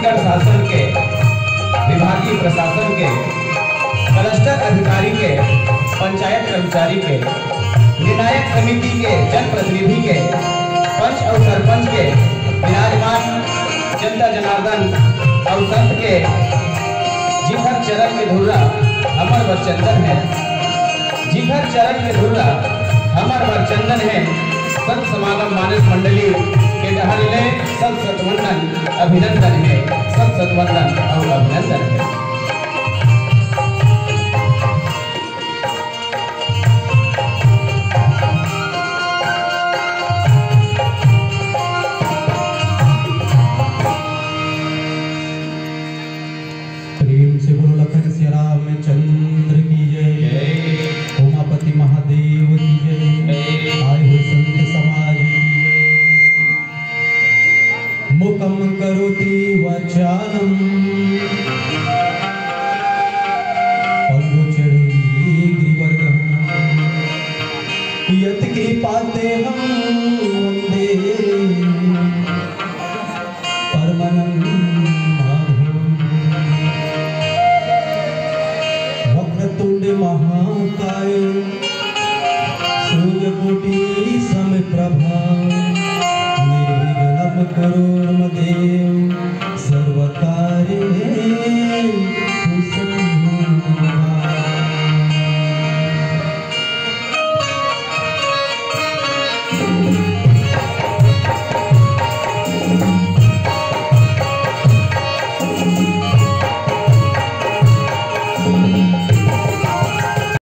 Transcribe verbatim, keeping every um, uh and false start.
शासन के, विभागीय प्रशासन के, कलस्टर अधिकारी के, पंचायत कर्मचारी के, निर्णायक समिति के जनप्रतिनिधि के, पंच अउ सरपंच के, विराजमान जनता जनार्दन अउ संत के, जिखर चरण के धुर्रा हमर बर चंदन हे, जिखर चरण के धुर्रा हमर बर चंदन हे, संत समागम मानस मंडली के डहर ले सत सत वंदन अभिनंदन हे, सत सत वंदन अउ अभिनंदन हे। प्रेम से बोलो लखन सिया रामचंद्र की जय। जय। उमापति महादेव की जय। जय। आए हुए संत समाज की जय। मुखम करोति वाचालम पंगुचढ़ी गिरिवर्गम। यत कृपाते हम वंदे परमानंद माधव। वक्रतुंड महाकाय सूर्यकोटि समप्रभा। निर्विघ्नम करो मम देव सर्वकार्येषु सर्वदा।